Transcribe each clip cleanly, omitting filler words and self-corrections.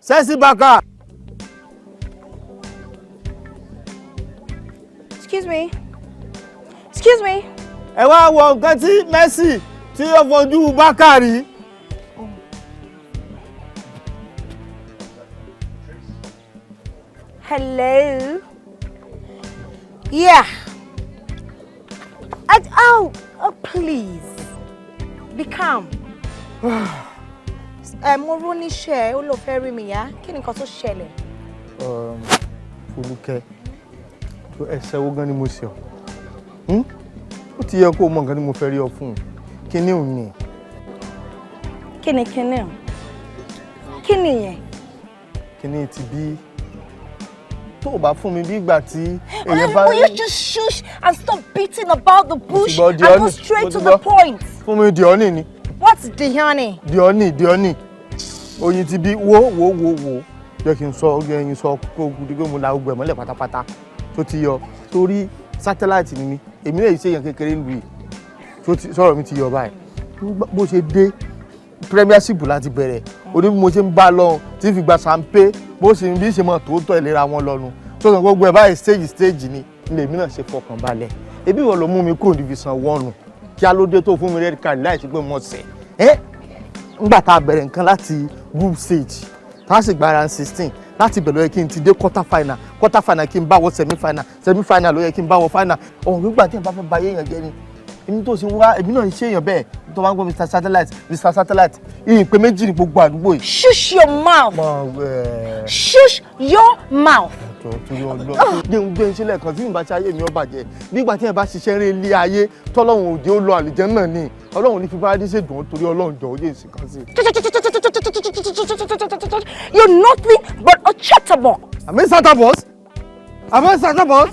Sẹ́sì bàkà. Excuse me. Excuse me. Ẹ wá wo nǹkan tí Messi tí ó fojú bákà rí. Hello. Yeah. Oh, oh, please. Be calm. Ẹ mo rú níṣẹ́ ó lọ fẹ́ rí mi yá. Kí ni nǹkan tó ṣẹlẹ̀? Folúkẹ́, tó ẹsẹ̀ wo gan ni mo ṣe ọ́? Ó ti yẹ kó o mọ nǹkan tí mo fẹ́ rí ọ fún un. Kí ni òun ni? Kí ni kíni o? Kí ni yẹn? Kí ni ti bí tó o bá fún mi bí ìgbà tí èèyàn bá. Will you just shush and stop beating about the bush Gbọ́, and go Dioni, straight mo to ti the gbọ́. point? Fún mi Dioni ni. What's Dioni? Dioni, Dioni, oyin ti bí. Wo, wo, wo, wo, jẹ́ kí n sọ jẹ́ kí n sọ kó gidi pé mo la gbogbo ẹ̀ mọ́lẹ̀ pátápátá tó ti yọ, torí sátáláìtì ni mí. Èmi náà ṣe èèyàn kékeré ń lu yìí tó ti sọ̀rọ̀ mi ti yọ báyìí. Bó ṣe dé Premiership láti bẹ̀rẹ̀ oní bí mo ṣe ń bá lọ tí fi gba champagne, bó ṣe bí ṣe mọ̀ tòótọ́ ìlera wọn lọ́nu tó sọ gbogbo ẹ̀ báyìí, stage stage ni. Lèmi náà ṣe fọkàn balẹ̀. Ebi ìwọ ló mú mi kúrò division one. Kí á ló dé tó fún mi red card láì ṣe pé mo ṣẹ̀ ẹ́? Ńgbà tá a bẹ̀rẹ̀ nǹkan láti group stage, tá a sì gba round 16, láti bẹ̀rẹ̀ ló yẹ kí n ti dé quarter final, quarter final kí n bá wọ semi final, semi final ló yẹ kí n bá wọ final. Ọ̀hún gbígbà tí n bá fẹ́ ba ayé èèyàn jẹ́ ni èmi tó ṣe ń wá. Èmi náà ń ṣe èèyàn bẹ́ẹ̀ tó bá ń gbọ́ Mr Satellite, Mr Satellite, ìyìn pé méjì ní gbogbo àdúgbò yìí. Shush your mouth. Mọ ẹ. Shush your mouth. Jọ, torí Ọlọ́run, jẹun gbé sílẹ̀ kan tí ìgbà tí ayé mi ó bàjẹ́. Nígbà tí ẹ bá ṣiṣẹ́ rí ilé ayé tọ́lọ́run òde ó lọ àlìjẹ́ náà ni Ọlọ́run ní fífa adé ṣèdùn ó. Torí Ọlọ́run, jọ, ó yé ìsìn kan sí. You're nothing but a chatterbox. Àmì chatterbox, àmì chatterbox.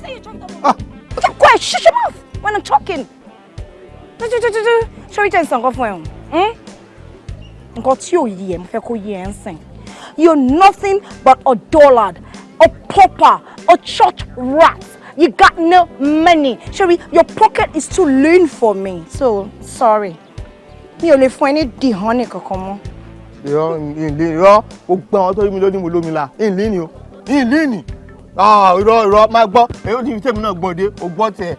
Keep quiet. Shush your mouth when I'm talking. Sorry, jẹ́ nsàn kan fún ẹ o. Nǹkan tí ò yí ẹ, mo fẹ́ kó yé ẹ ń sìn. You're nothing but a dullard, a pauper, a church rat. You got no money. Sorry, your pocket is too lean for me. So, sorry. Mi ò lè fún ẹ ní dìhánì kankan mọ́. Irọ́, ìlí, irọ́. Ó gbọ́ àwọn tó rí mi lónìí, mo lómi la ìlí ni o, ìlí ni. Irọ́, irọ́, máa gbọ́ èyí ó ní tèmi náà gbọ́n dé o, gbọ́ tiẹ̀.